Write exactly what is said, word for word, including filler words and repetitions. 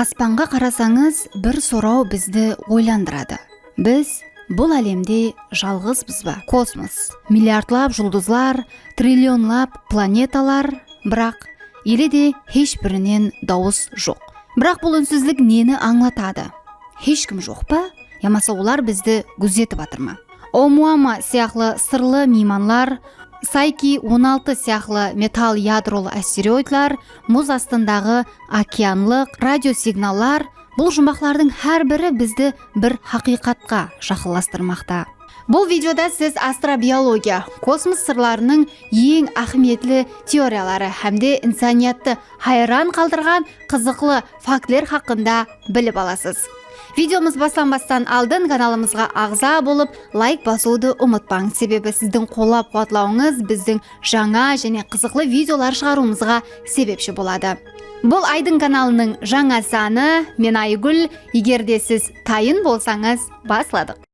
Aspanǵa qarasańız, bir soraw bizdi oylandıradı. Biz bul álemde jalǵızbız ba? Kosmos, milliardlap juldızlar, trillionlap planetalar, biraq ele de hesh birinen dawıs joq. Biraq bul únsizlik neni ańlatadı? Hesh kim joq pa? Yamasa olar bizdi gúzetip atır ma? Oumuamma sıyaqlı sırlı miymanlar, Sayki on altı sıyaqlı metall yadrolu asteroidlar, muz astındaǵı okeanlıq radio signallar, bul jumbaqlardıń hár biri bizdi bir haqıyqatqa jaqınlastırmaqta. Bul videoda siz astrobiologiya, kosmos sırlarınıń eń áhmiyetli teoriyaları hám de insaniyattı hayran qaldırǵan qızıqlı faktler haqqında bilip alasız. Videomız baslanbastan aldın kanalımızǵa aǵza bolıp, layk basıwdı umıtpań, sebebi sizdiń qollap-quwatlawıńız bizdiń jańa jáne qızıqlı videolar shıǵarıwımızǵa sebepshi boladı. Bul Aydın kanalınıń jańa sanı, men Aygúl, eger de siz tayın bolsańız, basladıq.